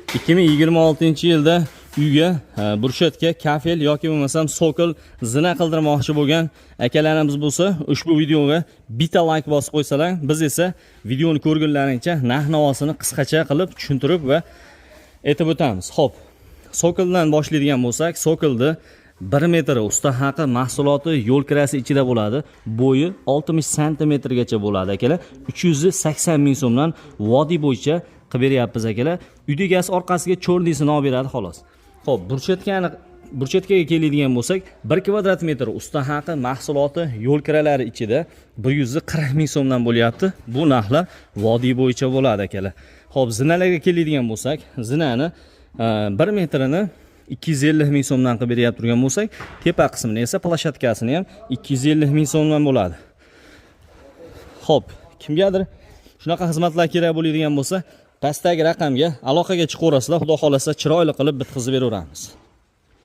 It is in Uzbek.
2026-yilda uyga брусчатка, kafel yoki bo'lmasam sokol, zina qildirmoqchi bo'lgan akalarimiz bo'lsa, ushbu videoga bitta layk bosib qo'ysalar, biz esa videoni ko'rgunlaringcha narx navosini qisqacha qilib tushuntirib va aytib o'tamiz. Xo'p, sokoldan boshlaydigan bo'lsak, sokolni 1 metri usta haqi, mahsuloti, yo'l kirasi ichida bo'ladi. Bo'yi 60 santimetrgacha bo'ladi, akalar. 380 ming so'mdan vodiy bo'yicha qilib beryapmiz, akalar. Uyda egasi orqasiga чёрный sini olib beradi, xolos. Xo'p, брусчатка ga keladigan bo'lsak, 1 kvadrat metr usta haqi, mahsuloti, yo'l kiralari ichida 140 ming so'mdan bo'lyapti. Bu narxlar vodiy bo'yicha bo'ladi, akalar. Xo'p, zinalarga keladigan bo'lsak, zinani 1 metrini 250 ming so'mdan qilib beryapti turgan bo'lsak, tepa qismini esa, площадка sini ham 250 ming so'mdan bo'ladi. Xo'p, kimgadir shunaqa xizmatlar kerak bo'ladigan bo'lsa, pastdagi raqamga aloqaga chiqaverasizlar. Xudo xolasa, chiroyli qilib bitkazib beraveramiz.